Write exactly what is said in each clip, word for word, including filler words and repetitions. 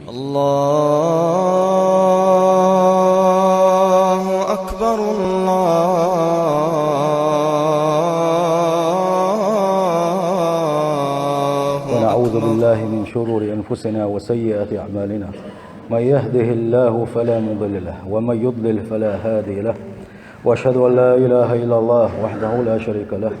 الله أكبر، الله ونعوذ أكبر. بالله من شرور أنفسنا وسيئات أعمالنا. من يهده الله فلا مضل له، ومن يضلل فلا هادي له. وأشهد أن لا إله إلا الله وحده لا شريك له،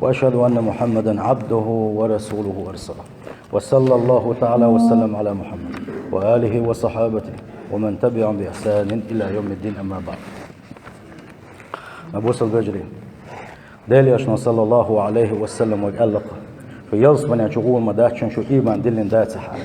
وأشهد أن محمدا عبده ورسوله أرسله. وصلى الله تعالى وسلم على محمد وآله وصحابته ومن تبعهم بإحسان إلى يوم الدين، أما بعد. Бусалба вежарий, Делан Элчано, саллаллаху Ӏалайхи ва саллам, вайга аьлла-кх: шу ялсмане чу гӀур ма дац шун, шу иман диллина дацахьара.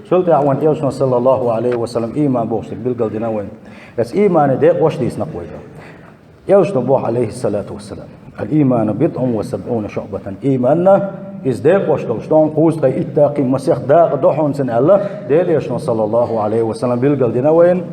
Цул тӀехьагӀа вайн Элчано, саллаллаху Ӏалайхи ва саллам, иман бохуш дерг билгалдина вайна. Эцу иманан декъош дийцина-кх вайга. Элчано боху, Ӏалайхи ссалату вассалам: «الإيمان بضع وسبعون شعبة». Иман, иза декъош долуш ду хьуна, кхузткъе итт а, кхин масех дакъа ду хьуна цуьнан, аьлла Делан Элчано, саллаллаху Ӏалайхи ва саллам, билгалдина вайна.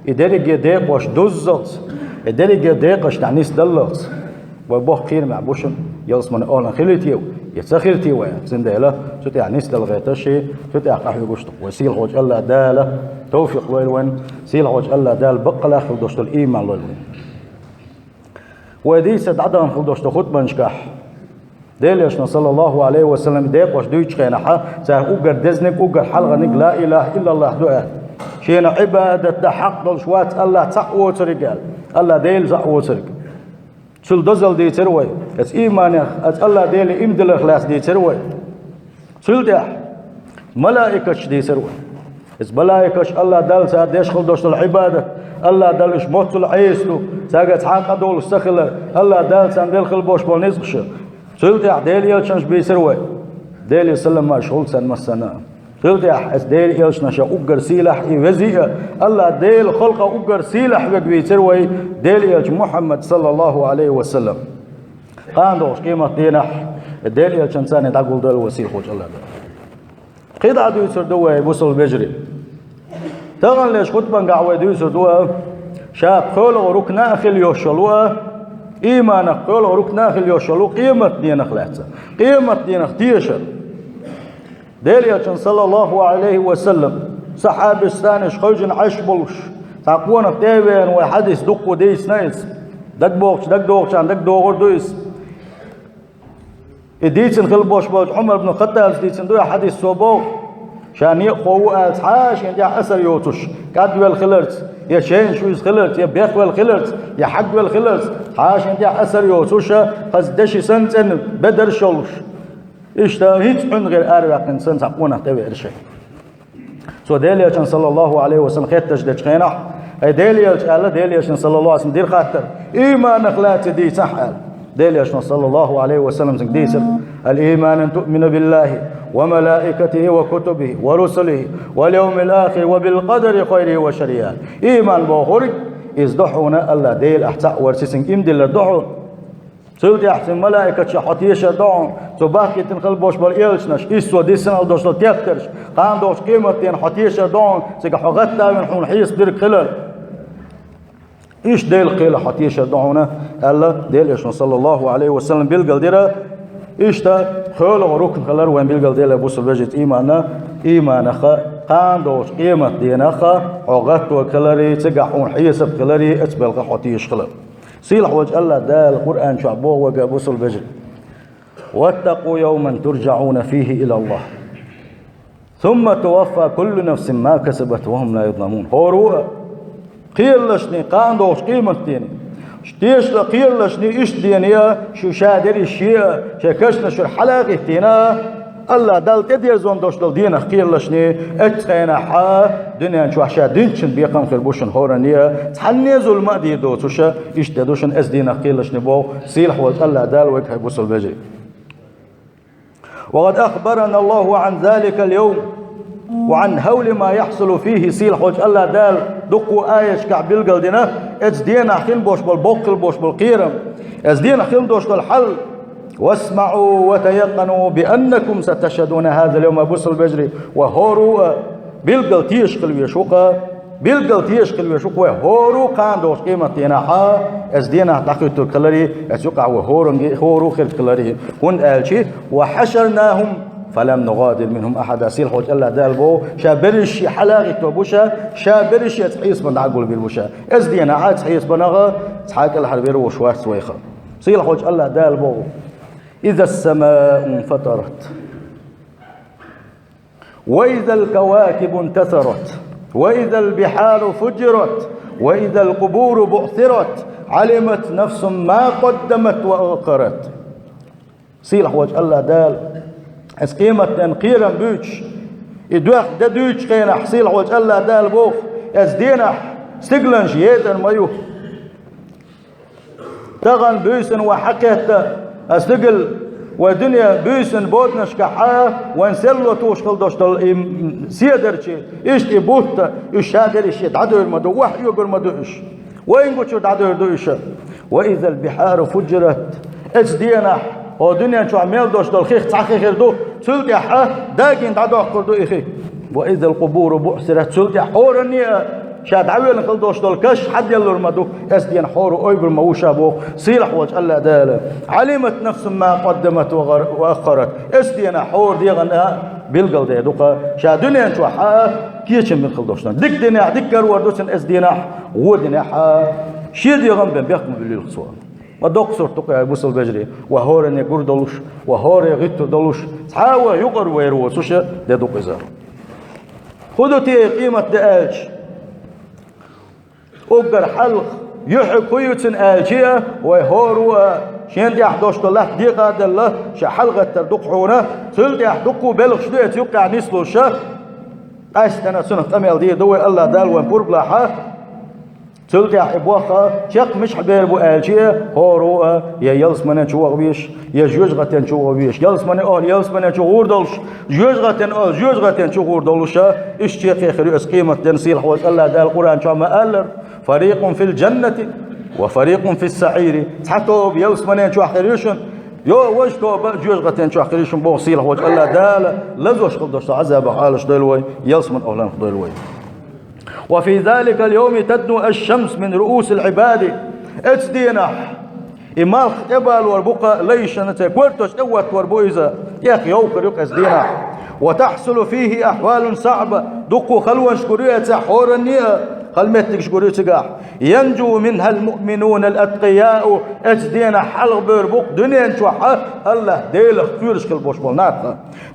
И дерриге декъош дуззалц, и дерриге декъашна тӀехь нисдаллалц, вай боху кхерамехь бу шуна, ялсмане охӀланах хилийта вай, я ца хилийта вай, цундела цу тӀехь нисдала гӀерташ, цу тӀехь къахьоьгуш ду. Вай сийлахьчу АллахӀ Дала тавфикъ лойла вайна, сийлахьчу АллахӀ Дала баккъалла хила долуш долу иман лойла вайна. Вай дийца дӀадахана хила долуш долу хутбанашкахь, Делан Элчано, саллаллаху Ӏалайхи ва саллам, декъош дуьйцучу хенахь, цара уггар дезаниг, уггар хьалханиг ла илахӀа иллаллахӀ ду аьлла. Шена Ӏибадат дан хьакъ долуш вац АллахӀ цхьаъ воцург аьлла, АллахӀ Дела цхьаъ воцург. Цул дозалла дийцира вай, эцу иманех, эцу АллахӀ Деле иман диларх лаьцна дийцира вай. Цул тӀаьхьа малаикаш дийцира вай. Иза малаикаш АллахӀ Далла цара деш хила долуш долу Ӏибадат, АллахӀ Далла уьш моццул Ӏеса ду, цаьрга цхьа а къа долуш ца хилар, АллахӀ Дала царна делла хила болуш болу ницкъаш. Цул тӀаьхьа Делан Элчанаш бийцира вай. Делан салам-маршалла хуьлда царна массарна а. Цул тӀаьхьа эцу Делан Элчанаша уггар сийлахь и вези а, АллахӀ Делан халкъах уггар сийлахь верг вийцира вай Делан Элча Мухьаммад, саллаллаху Ӏалайхи ва саллам. Кхана догӀучу къематан дийнахь Делан Элчанца царна дӀагулдойла вай сийлахьчу АллахӀ Дала. КхидӀа а дуьйцур ду вай, бусалба вежарий. Таханлерчу хутбангахь вай дуьйцур ду, ша пхоьалгӀа рукна а хила йолуш йолу, иманах пхоьалгӀа рукна а хила йолуш йолу къематан дийнах лаьцна. Къематан дийнах тешар. Делан Элчанан, саллаллаху Ӏалайхи ва саллам, сахьабаш, санаш хевшина Ӏаш болуш, цхьа къонах тӀе а веана, вай хьадис дуккха дийцина иза. Дагабохучу, дагадогӀучарна дагадогӀур ду иза. И дийцина хила болуш болчу Ӏумар ибн Хаттабас дийцина ду и хьадис, цо боху, ша некъахо ву аьлла, цхьа а шена тӀехь асар йоцуш, кӀадвелла хиларца, я шайнаш вуьзна хиларца, я бехвелла хиларца, я хьагвелла хиларца, цхьа а шена тӀехь асар йоцуш, хаза деши санна цӀена бедарш йолуш. Иштта хӀинца Ӏуьнгара араваьккхина санна цхьа къонах тӀевеара шайн. Цо Делан Элчанна, саллаллаху Ӏалайхи ва саллам, хеттарш дечу хенахь, ай, Делан Элча, аьлла, Делан Элчанна, саллаллаху Ӏалайхи ва саллам, дира хаттар: «Иманах лаьцна дийцахьа», аьлла. Делан Элчано, саллаллаху Ӏалайхи ва саллам, цуьнга дийцира: «الإيمان أن تؤمن بالله وملائكته وكتبه ورسله واليوم الآخر وبالقدر خيره وشره». Иман бохург, иза ду хьуна АллахӀ Дела ахь цхьаъ варца, цуьнга иман диллар ду хьуна. Цул тӀаьхьа цуьнан малаикаташах хьо тешар ду хьуна, цо бахкийтина хила болуш болу элчанаш, иза цо дисина хила долуш долу тептарш, кхана догӀучу къематдийнах хьо тешар ду хьуна, цигахь хьо гӀаттавина хьуна хьесап дерг хилар. Иштта Делан кхелах хьо тешар ду хьуна, аьлла, Делан Элчано, саллаллаху Ӏалайхи ва саллам, билгалдира. Иштта пхоьалгӀа рукн хилар вайн билгалделла, бусалба вежарий, иманна, иманаха, кхана догӀучу къематденаха хьо гӀаттор хиларе, цигахь хьуна хьесап хиларе, эцу белхах хьо тешаш хилар. Сийлахь волчу АллахӀ Дала Къуръан чохь боху вайга, бусалба вежарий: «واتقوا يوما ترجعون فيه إلى الله ثم توفى كل نفس ما كسبت وهم لا يظلمون». ХӀора а кхералашний, кхана догӀучу къематдене, тешала кхералашний, иштта дене а, шу ша дерриш шен а, шайн кешнаш чуьра хьала а хӀиттийна, АллахӀ Далла тӀедерзон долуш долу денах кхералашний, эццу хенахь дуьнен чохь ша динчун бекхам хир бу шуна хӀоранна а, цхьанне а зулам а дийр доцуш, иштта де ду шуна эцу денах кхералашний боху сийлахь волчу АллахӀ Дала вайга, хӀай бусалба вежарий. «وقد أخبرنا الله عن ذلك اليوم وعن هول ما يحصل فيه». Сийлахь волчу АллахӀ Дала дуккха аяташкахь билгалдина эцу денахь хин болуш болу, боккхал болуш болу кхерам, эцу денахь хин долуш долу хьал. «واسمعوا وتيقنوا بأنكم ستشهدون هذا اليوم», бусалба вежарий, ва хӀора а билггал тешаш хила везаш ву-кх, билггал тешаш хила везаш ву-кх вай, хӀора а кхана догӀучу къематденахь эцу денахь дӀахуьттург хиларе, эцу юкъахь вай хӀоранге, хӀора а хирг хиларе. ХӀунда аьлча: «وحشرناهم فلم نغادر منهم أحدا. Сийлахьволчу АллахӀ Дала боху, ша берриш а хьалагӀитто бу ша, ша берриш а цхьа хьесапана дӀагулбийр бу ша. Эцу дийнахь а цхьа хьесапанах цхьа а кӀелхьарвер волуш вац вайх. Сийлахьволчу АллахӀ Дала боху: إذا السماء انفطرت، وإذا الكواكب انتثرت، وإذا البحار فجرت، وإذا القبور بعثرت، علمت نفس ما قدمت وأخرت. Сийлахьволчу АллахӀ Дала, эцу къематден кхерам буьйцуш, и доьхна де дуьйцучу хенахь, сийлахьволчу АллахӀ Дала боху, эцу дийнахь стигланаш ецӀар ма ю. Тахана буьйсанна вай хьакхетта, аса стигала вай дуьне буьйсанна боданашкахь а, вайн селло тухуш хила долуш долу и седарчий, иштта и бутт а, уьш ша дерриш а дӀадевр ма ду, охьаоьгур ма ду уьш. Вайна гучура дӀадевр ду уьш. وإذا البحار فجرت. Эцу дийнахь хӀокху дуьнен чохь мел долуш долу хих цхьа хи хир ду, цул тӀаьхьа дагийна дӀадоккхур ду и хи. وإذا القبور بعثرت. Цул тӀаьхьа хӀоранне а ша дӀавоьллина хила долуш долу каш хьаделлур ма ду, эцу дийнахь хӀора ойбур ма ву ша боху сийлахьволчу АллахӀ Дала. علمت نفس ما قدمت وأخرت. Эцу дийнахь хӀора дегӀана билгалдер ду-кх ша дуьнен чохь а кечам бина хила долуш долу. Дика динехь дика карор ду цунна эцу дийнахь, вон динехь а шен дегӀан бен бехк ма буьллийла цо. Ма доккха сурт ду-кх, бусалба вежарий, вай хӀоранне гур долуш, вай хӀоре гӀиттур долуш, цхьа а вай юкъара вер воцуш де ду-кх иза. ХӀун ду те къематде аьлча? Уггар хьалха, юьхьиг хӀун ю цуьнан аьлча а, вай хӀора а шен тӀехь долуш долу латта декъа а делла, ша хьалагӀаттар ду-кх хьуна, цул тӀаьхьа дуккха а белхаш ду эцу юккъехь нислуш а, къаьсттина цунах къамел дийр ду вай, АллахӀ Дала вайн пурба лахь а. Цул тӀаьхьа и боху чекх мичахь бер бу аьлча а, хӀора а я ялсамане чу ваха везаш, я жоьжахатен чу ваха везаш, ялсамане, охьа ялсамане чу гӀур долуш, жоьжахатен, охьа жоьжахатен чу гӀур долуш а, иштта чекхе хир ю эцу къематден, сийлахьволчу АллахӀ Дала Къуръан чохь ма-аллара: فريق في الجنة وفريق في السعير. Цхьа тоба ялсамане чохь хир ю шуна, йо, важа тоба жоьжахатен чохь хир ю шуна боху сийлахьволчу АллахӀ Дала, лазош хила долуш долу Ӏазабах Ӏалаш дойла вай, ялсаман охьалан дойла вай. وفي ذلك اليوم تدنو الشمس من رؤوس العباد. Эцу дийнахь и малх тӀебалор бу-кх лайшна, церан коьртачу тӀе хӀоттор бу иза, тӀех йовхар ю-кх эцу дийнахь. وتحصل فيه أحوال صعبة. Дуккха халонаш гур ю эццехь хӀоранне а, хала меттигаш гур ю цигахь. ينجو منها المؤمنون الأتقياء. Эцу дийнахь хьалхабевр бу-кх дуьнен чохь а АллахӀ Делах кхоьруш хила болуш болу нах.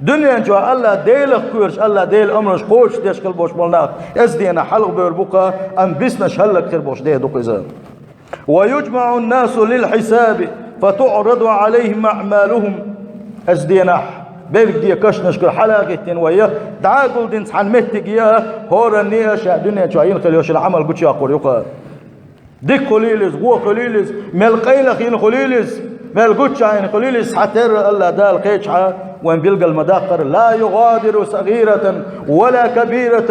Дуьнен чохь АллахӀ Делах кхоьруш, АллахӀ Делан амраш кхочушдеш хила болуш болу нах эцу дийнахь хьалхабевр бу-кх, амма биснарш хӀаллакьхир болуш де ду-кх иза. ويجمع الناس للحساب فتعرض عليهم أعمالهم. Эцу дийнахь берриге кешнашкара хьала а хӀиттина вай, дӀа а гулдина цхьана меттиге а, хӀоранне а ша дуьнен чохь йина хила йолуш йолу Ӏамал гучуяккхур ю-кх. Дика хуьлийла иза, вон хуьлийла иза, мел къайлаха йина хуьлийла иза, мел гуччахьа йина хуьлийла иза, цхьатерра АллахӀ Дала кхечахьа вайн билгал ма даккхара: لا يغادر صغيرة ولا كبيرة.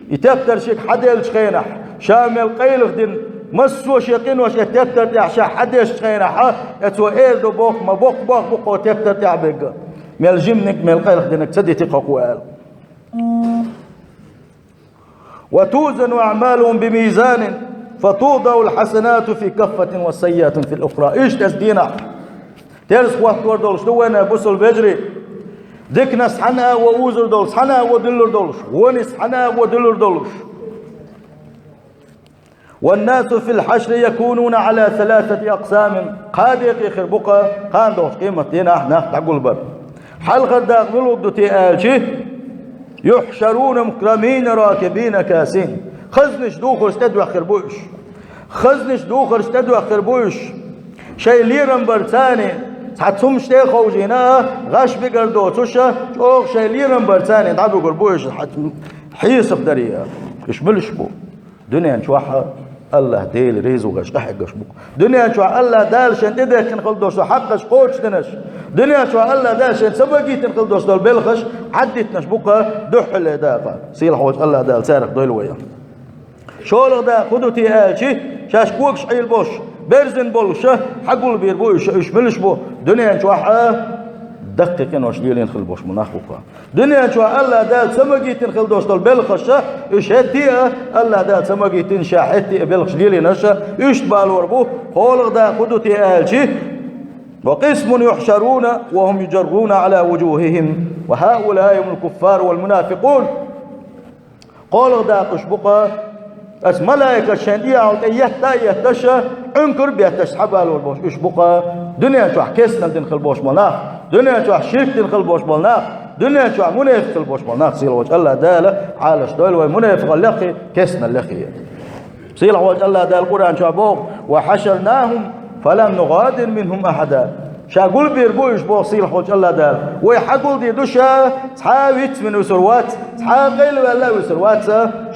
И тептар шига хьаделлачу хенахь, ша мел къайлаха дина, массо а шен къинош эцу тептар тӀехь ша хьадешчу хенахь, эцо эр ду боху, ма боккха боху бу-кх хӀокху тептар тӀехь берг. Мел жиманиг, мел къайлаха динарг ца дити-кх хӀокхо аьлла. وتوزن أعمالهم بميزان فتوضع الحسنات في كفة والسيئات في الأخرى. Иштта эцу дийнахь терса хӀоттор долуш ду вайна, бусалба вежарий. Диканаш цхьана а вон узур долуш, цхьана а вон дуьллур долуш, вонаш цхьана а вон дуьллур долуш. والناس في الحشر يكونون على ثلاثة أقسام. Кхаа декъе хир бу-кх кхана долчу къематдийнахь нах дӀагулбар. Хьалхара дакъа муьлха ду те аьлча, يحشرون مكرمين راكبين كاسين. Хазнаш духарш тӀедоьхкур бу уьш. Хазнаш духарш тӀедоьхкур бу уьш. Шайн лерам барца цхьа цумаш тӀе а ховшийна, гӀаш бигар доцуш, чӀогӀа шайн лерам барца дӀабуьгур бу уьш хьесап даре. Уьш муьлш бу? Дуьнен чохь а АллахӀ Дела реза вахаш къахьегаш бу. Дуьнен чохь АллахӀ Дала шайн тӀедехкина хила долуш долу хьакъаш кхочушдинарш. Дуьнен чохь АллахӀ Дала шайн ца магийтина хила долуш долу белхаш Ӏаддитинарш бу-кх дуьххьарлера дакъа. Сийлахьволчу АллахӀ Дала царах дойла вай. ШолгӀа дакъа хӀун ду те аьлча, шаьш когаш Ӏийла болуш, берзина болуш а, хьагулбийр бу уьш, уьш муьлш бу? Дуьнен чохь а даккхий къинош лелийна хила болуш бу нах бу-кх. Дуьнен чохь АллахӀ Дала ца магийтина хила долуш долу белхаш а, уьш хӀетте а, АллахӀ Дала ца магийтина ша хӀетте а белхаш лелийнарш а, уьш балор бу. КхоалгӀа дакъа хӀун ду те аьлча, وقسم يحشرون وهم يجرون على وجوههم، وهؤلاء هم الكفار والمنافقون. КхоалагӀа дакъа уж бу-кха, аса малайкаш шоай дегӀал тӀа етта а етташ, Ӏункар а бетташ цхьабалор болуш уж бу-кха, дуьнен чохь кестнал дина хила болуш болу нах, дуьнен чохь ширк дина хила болуш болу нах, дуьнен чохь мунепикъ хила болуш болу нах. Сийлахь волчу АллахӀ Дала Ӏалаш дойла вай мунепикъаллехи, кестналлехи. Сийлахь волчу АллахӀ Дала Къуръан чохь боху: «وحشرناهم فلم نغادر منهم أحدا». Ша гулбийр бу уьш, боху сийлахь волчу АллахӀ Дала. Вай хьагулдийр ду ша, цхьа а вицвина висур вац, цхьа а къайлаваьлла а висур вац,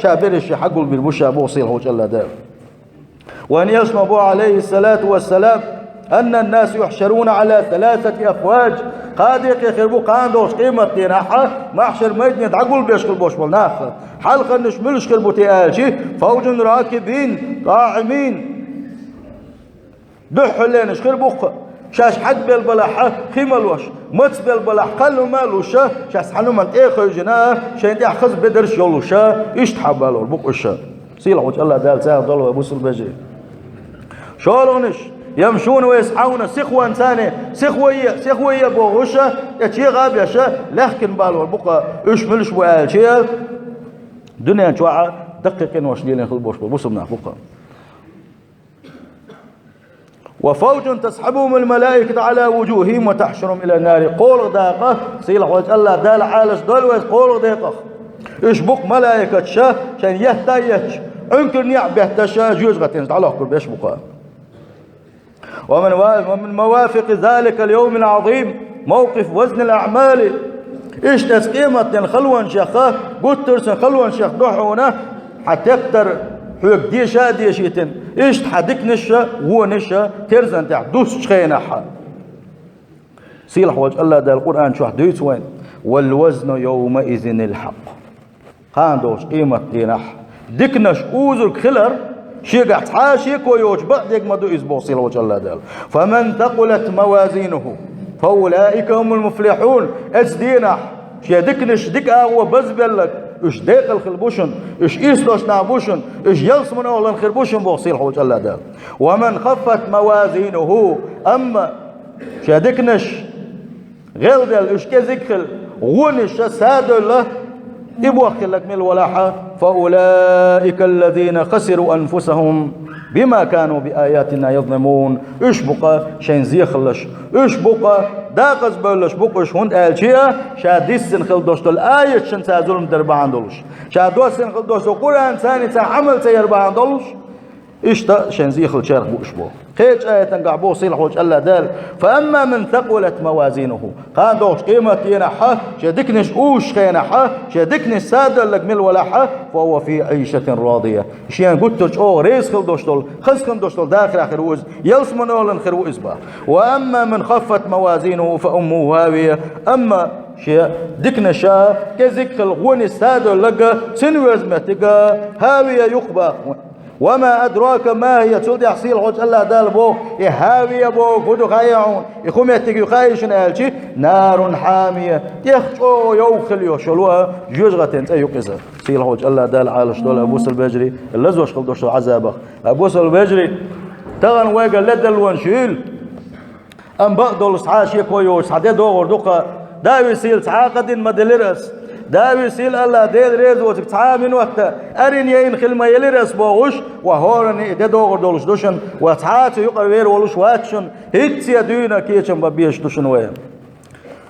ша берриш а хьагулбийр бу ша, боху сийлахь волчу АллахӀ Дала. Вайн элчано боху, Ӏалайхиссалату вассалам: «أن الناس يحشرون على ثلاثة أفواج». Кхаа декъе хир бу кхана долчу къематдийнахь маьхьшар майдане дӀагулбеш хила болуш болу нах. Хьалхарнаш муьлш хир бу те аьлча: «فوج راكبين قاعمين». Дуьххьарлернаш хир бу-кха, шаьш хьагбелла балахь хи ма луш, мацбелла балахь кхалла хӀума а луш, шаьш цхьана хӀуманна тӀе а хевшина, шайна тӀехь хаза бедарш а йолуш, иштта хьабалор бу-кха уьш. Сийлахь волчу АллахӀ Дала царах дойла вай, бусалба вежарий. ШолгӀанаш: «يمشون ويزحفون», сихонца, сихо е, сихо е бохуш, тӀе чегӀа а беш, лаьхкина балор бу-кха уьш. Муьлш бу аьлча, дуьнен чохь даккхий къинош лелийна хила болуш болу бусалба нах бу-кха. «وفوج تصحبهم الملائكة على وجوههم وتحشرهم إلى النار». КхоалагӀа дакъа, сийлахь волчу АллахӀ Дала Ӏалаш дойла вай кхоалагӀа декъах. Уьш бу-кха малайкаш, шайна етта а етташ, Ӏункар некъ бетташ, жоьжахатин чу дӀалохкур беш бу-кха. «ومن وا-، ومن موافق ذلك اليوم العظيم موقف وزن الأعمال». Иштта оцу къематдийнан халонашех, гуттар а цуьнан халонашех ду хьуна, хьан тептар хьоьга деша а дешийтина, иштта хьан диканаш а, вонаш а терзан тӀехь дуссучу хенахь. Сийлахь волчу АллахӀ Дала Къуръан чохь дуьйцу вайна: «والوزن يومئذ الحق». Кхана долчу къематдийнахь диканаш узург хилар, шегахь цхьа а шеко йоцуш бакъдерг ма ду иза, боху сийлахь волчу АллахӀ Дала. «فمن ثقلت موازينه فأولئك هم المفلحون». Оцу дийнахь шен диканаш дика агӀо базбелларг, уьш декъала хир бу шуна, уьш ирс долуш нах бу шуна, уьш ялсаманин охӀланах хир бу шуна, боху сийлахь волчу АллахӀ Дала. «ومن خفت موازينه», амма шен диканаш гӀелделла, уьш кӀезиг хилла, вонаш а садоьлла, и боххилларг мила валахь, «فأولئك الذين خسروا أنفسهم بما كانوا بآياتنا يظلمون». Уьш бу-кха шайн зехаллаш, уьш бу-кха декъазбевллаш бу-кха уьш, хӀунда аьлча ша диссина хила долуш долу аяташна цара зулам дар бахьана долуш, ша доссина хила долуш долу Къуръанца цара Ӏамал ца яр бахьана долуш. Иштта шайн зехаллачарах бу уьш боху. Кхечу аятангахь боху сийлахь волчу АллахӀ Дала: «فأما من ثقلت موازينه». Кхана долчу къематдийнахь шен диканаш узучу хенахь шен диканаш садоьлларг мила валахь, «فهو في عيشة راضية». Шена гуттар а чӀогӀа реза хила долуш долу, хаза хила долуш долу дахарехь хир ву иза, ялсаманин охӀланах хир ву иза боху. «وأما من خفت موازينه فأمه هاوية». Амма шен диканаш кӀезиг хилла, вонаш садоьлларг, цуьнан веза меттиг «Хавия» ю-кха боху. «وما أدراك ما هي». Цул тӀаьхьа сийлахь волчу АллахӀ Дала боху: «И Хавия бохург хӀун ду хаьий хьуна? И хӀун меттиг ю хаьий шуна?» аьлча: «نار حامية». ТӀех чӀогӀа йовха хила йолуш йолу жоьжахатин цӀе ю-кха иза. Сийлахь волчу АллахӀ Дала Ӏалаш дойла, бусалба вежарий, лазош хила долуш долу Ӏазабах. Ткъа, бусалба вежарий, тахана вайгара ледарлонаш юйла. Амма бакъдолуш цхьа а шеко йоцуш цхьа де догӀур ду-кха. Давид сийлахь цхьа а къа дина ма делира ас. Давид сийлахь, АллахӀ Дела реза воцург, цхьа а минот а арина яйна хила ма елира ас бохуш, ва хӀоранна и де догӀур долуш ду шуна, ва цхьа а цу юкъара вер волуш вац шуна, хӀинцца а дуьйна кечам бан безаш ду шуна вай.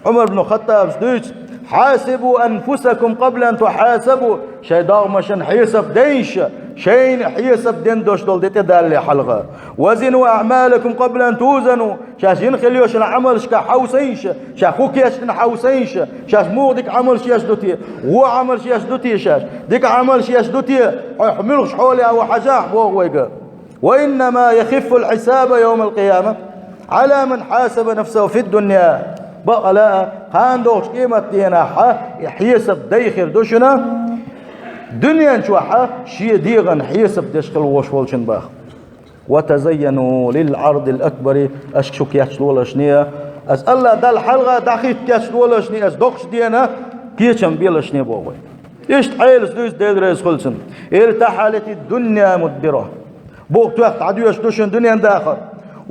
Ӏумар бну Хаттабас дуьйцу: «حاسبوا أنفسكم قبل أن تحاسبوا». Шайн догӀмашна хьесап дейша, шайна хьесап ден долуш долу де тӀедалале хьалха. «وزنوا أعمالكم قبل أن توزنوا». Шаьш йина хила йолчу Ӏамалшка хьовсийша, шаьш хӀун кечдина хьовсийша, шаьш муха дика Ӏамалш еш ду те, вон Ӏамалш еш ду те шаьш, дика Ӏамалш еш ду те, хьо муьлхачу хьоле ву хьажахь боху вайга. «وإنما يخف الحساب يوم القيامة على من حاسب نفسه في الدنيا». Бакъала а, кхана долчу къематдийнахь и хьесап дай хир ду шуна, дуьнен чохь шен дегӀан хьесап деш хила волуш волчун боху. «وتزينوا للعرض الأكبر», аша шу кечлолашне, аса АллахӀ Далла хьалха дӀахӀитта кечлолашне, аса доккхачу дена кечам белашне боху вай. Иштта Ӏелас дуьйцу, Дела реза хуьлу цунна: «ارتحلت الدنيا مدبرة». Боху тоьхна дӀадоьдуш ду шуна дуьнен дахар.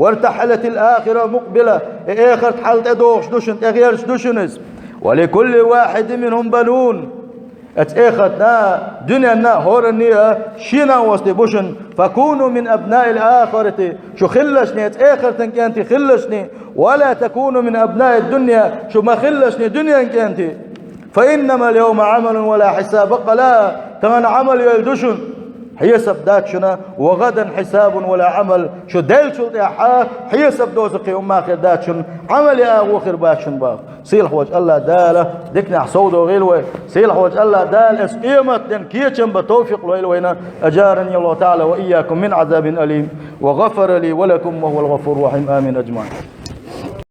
وارتحلت الآخرة مقبلة. И эхарт хьал тӀедогӀуш ду шуна, тӀегӀерташ ду шуна иза. ولكل واحد منهم بنون. Оцу эхартна, дуьненна а, хӀоранна а шен накъостий бу шуна. فكونوا من أبناء الآخرة. Шу хилалаш оцу эхартан кӀентий хилалаш. ولا تكونوا من أبناء الدنيا. Шу ма хилалаш дуьненан кӀентий. فإنما اليوم عمل ولا حساب. Баккъала, тахана Ӏамал йолу ду шуна, хьесап дац шуна, وغدا حساب ولا عمل. Шу деллачул тӀаьхьа хьесап доцург кхин хӀумма хир дац шуна, Ӏамал яа агӀо хир бац шуна боху. Сийлахьчу АллахӀ Дала диканехь совдохийла вай. Сийлахьчу АллахӀ Дала оцу къематдийнан кечам бан тавфикъ лойла вайна. أجارني الله تعالى وإياكم من عذاب أليم، وغفر لي ولكم، وهو الغفور الرحيم. آمين أجمعين.